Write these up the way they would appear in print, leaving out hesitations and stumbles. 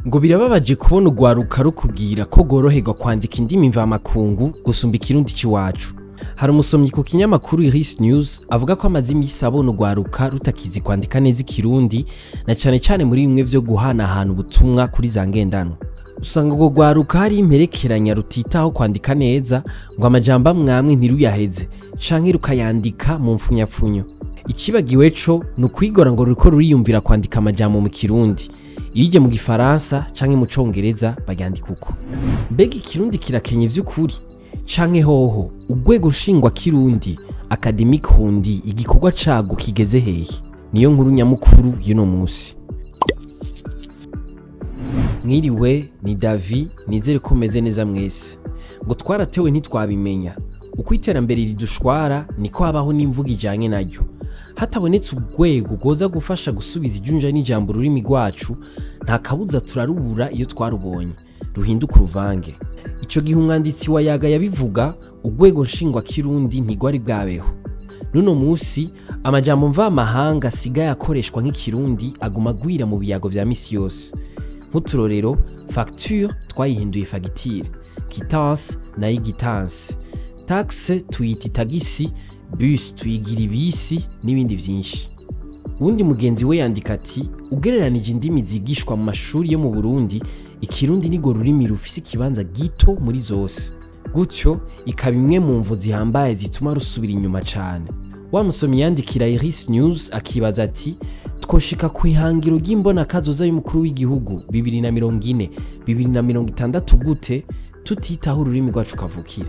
Ngo birababaje kubona urwaruka rukubwira ko rworoherwa kwandika indimi mvamakungu gusumba ikirundi c'iwacu. Hari umusomyi ku kinyamakuru Iris News avuga ko amaze imisi abona urwaruka rutakizi kwandika neza ikirundi, na cane cane muri bimwe vyo guhanahana ubutumwa kuri za ngendanwa. Usanga urwo rwaruka hari imperekeranya rutitaho kwandika neza, ngo amajambo amwamwe ntiruyaheze canke rukayandika mu mfunyapfunyo. Icibagiwe co ni ukwigora ngo ruriko ruriyumvira kwandika amajambo mu kirundi, irije mu gifaransa canke mu congereza baryandika uko. Mbega ikirundi kirakenye vy'ukuri canke hoho urwego nshingwa kirundi Académie Kirundi igikorwa cago kigeze hehe? Niyo nkuru nyamukuru y'uno musi. Mwiriwe, ni Davi, nizere ko meze neza mwese. Ngo twaratewe ntitwabimenya. Uko iterambere ridushwara niko habaho n'imvugo ijanye naryo. Hatabonetse urwego rwoza gufasha gusubiza ijunja n'ijambo ururimi rwacu, nta kabuza turarubura iyo twarubonye, ruhinduka uruvange. Ico gihe umwanditsi wa Yaga yabivuga, urwego nshingwa kirundi ntigwari bwabeho. Nuno musi amajambo mvamahanga asigaye akoreshwa nk'ikirundi aguma agwira mu biyago vya misi yose. Nk'uturorero, facture twayihinduye fagitire, quittance nayo igitansi, taxe tuyita itagisi, bus tuyigira ibisi n'ibindi vyinshi. Uwundi mugenzi we yandika ati ugereranije indimi zigishwa mu mashuri yo mu Burundi, ikirundi nirwo rurimi rufise ikibanza gito muri zose. Gutyo ikaba imwe mu mvo zihambaye zituma rusubira inyuma cane. Wa musomyi yandikira Iris News akibaza ati twoshika kw'ihangiro ry'imbonakazoza y'umukuru w'igihugu 2040 2060 gute tutitaho ururimi rwacu kavukire?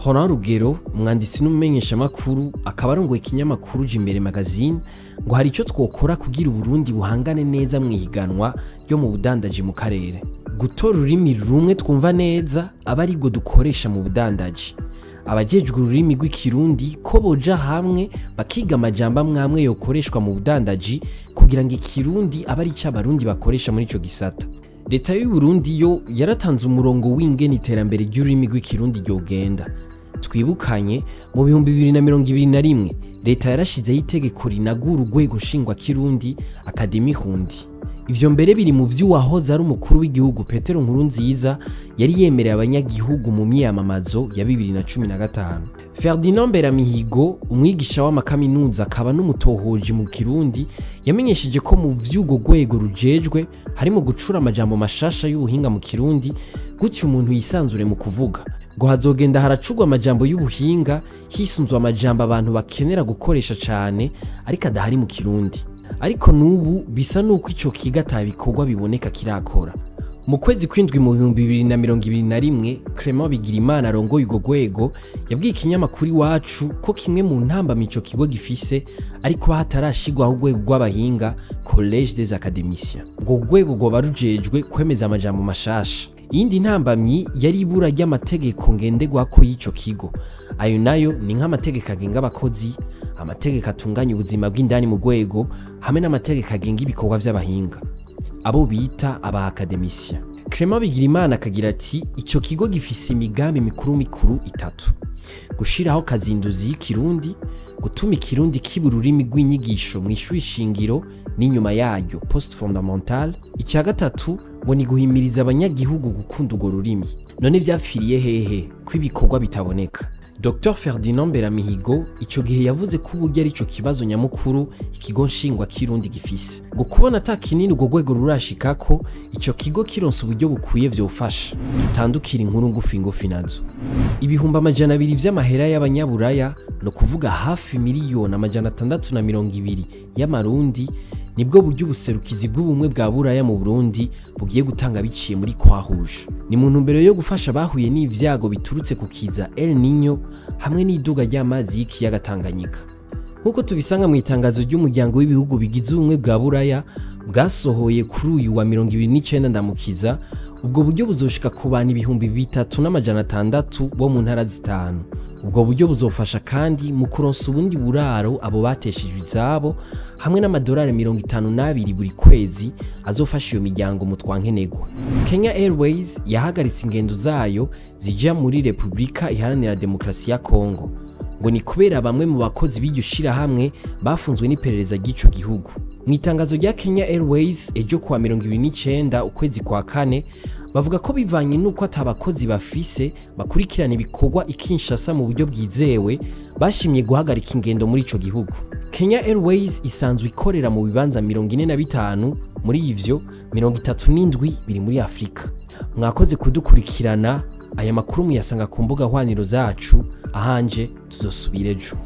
Roland Rugero, umwanditsi n'umumenyeshamakuru akaba arongoye ikinyamakuru Jimbere Magazine, ngo hari ico twokora kugira Uburundi buhangane neza mw'ihiganwa ryo mu budandaji mu karere. Gutora ururimi rumwe twumva neza aba arirwo dukoresha mu budandaji. Abajejwe ururimi rw'ikirundi ko boja hamwe bakiga amajambo amwamwe yokoreshwa mu budandaji kugira ngo ikirundi abe arico abarundi bakoresha muri ico gisata. Leta y'u Burundi yo yaratanze umurongo w'ingene iterambere ry'ururimi rw'ikirundi ryogenda. Twibukanye mu 2021 leta yarashizeho itegeko rinagura urwego nshingwa kirundi Académie Kirundi. Ivyo mbere biri mu vy'uwahoze ari umukuru w'igihugu Petero Nkurunziza yari yemereye abanyagihugu mu myiyamamazo ya 2015. Ferdinand Beramihigo, umwigisha w'amakaminuza akaba n'umutohoji mu Kirundi, yamenyesheje ko mu vy'urwo rwego rujejwe harimo gucura amajambo mashasha y'ubuhinga mu Kirundi, gutyo umuntu yisanzure mu kuvuga. Ngo hazogenda haracurwa amajambo y'ubuhinga hisunzwe amajambo abantu bakenera gukoresha cane ariko adahari mu Kirundi. Ariko nubu bisa nuko ico kigo ata bikorwa biboneka kirakora. Mu kwezi kw'indwi mu 2021, Clement Bigirimana arongoye urwo rwego yabwiye ikinyamakuru Iwacu ko kimwe mu ntambamyi ico kigo gifise ari kuba hatarashirwaho urwego rw'abahinga Collège des Académiciens. Urwo rwego rwoba rujejwe kwemeza amajambo mashasha. Iyindi ntambamyi yari ibura ry'amategeko ngenderwako y'ico kigo. Ayo nayo ni nk'amategeko agenga abakozi, amategeko atunganya ubuzima bw'indani mu rwego, hamwe n'amategeko agenga ibikorwa vy'abahinga, abo bita aba académiciens. Clement Bigirimana akagira ati ico kigo gifise imigambi mikuru mikuru itatu: gushiraho kazinduzi y'ikirundi, gutuma ikirundi kiba ururimi rw'inyigisho mw'ishuri shingiro n'inyuma yaryo post fondamental, ica gatatu ngo ni guhimiriza abanyagihugu gukunda urwo rurimi. None vyapfiriye hehe ko ibikorwa bitaboneka? Dr Ferdinand Beramihigo ico gihe yavuze ko uburyo arico kibazo nyamukuru ikigo nshingwa kirundi gifise. Ngo kubona ata kinini urwo rwego rurashikako, ico kigo kironse uburyo bukwiye vyofasha. Dutandukira inkuru ngufi ngufi nazo. 200,000 vy'amahera y'abanyaburaya, no kuvuga hafi 620,000,000 y'amarundi, nibwo buryo ubuserukizi bw'ubumwe bwa Buraya mu Burundi bugiye gutanga biciye muri Croix Rouge. Ni mu ntumbero yo gufasha abahuye n'ivyago biturutse ku kiza El Niño hamwe n'iduga ry'amazi y'ikiyaga Tanganyika. Nk'uko tubisanga mu itangazo ry'umuryango w'ibihugu bigize ubumwe bwa Buraya bwasohoye kuri uyu wa 29 Ndamukiza, ubwo buryo buzoshika ku bantu 3,600 bo mu ntara zitanu. Ubwo buryo buzofasha kandi mu kuronsa ubundi buraro abo bateshejwe izabo, hamwe n'amadolari 52 buri kwezi azofasha iyo miryango mu twankenerwa. Kenya Airways yahagaritse ingendo zayo zija muri Republika Iharanira Demokarasi ya Kongo. Ngo ni kubera bamwe mu bakozi b'iryo shirahamwe bafunzwe n'iperereza ry'ico gihugu. Mu itangazo rya Kenya Airways ejo kuwa 29 ukwezi kwa kane, bavuga ko bivanye n'uko atabakozi bafise bakurikirana ibikorwa i Kinshasa mu buryo bwizewe, bashimye guhagarika ingendo muri ico gihugu. Kenya Airways isanzwe ikorera mu bibanza 45, muri ivyo 37 biri muri Afrika. Mwakoze kudukurikirana. Aya makuru muyasanga ku mbuga hwaniro zacu. Ahanje tuzosubira ejo.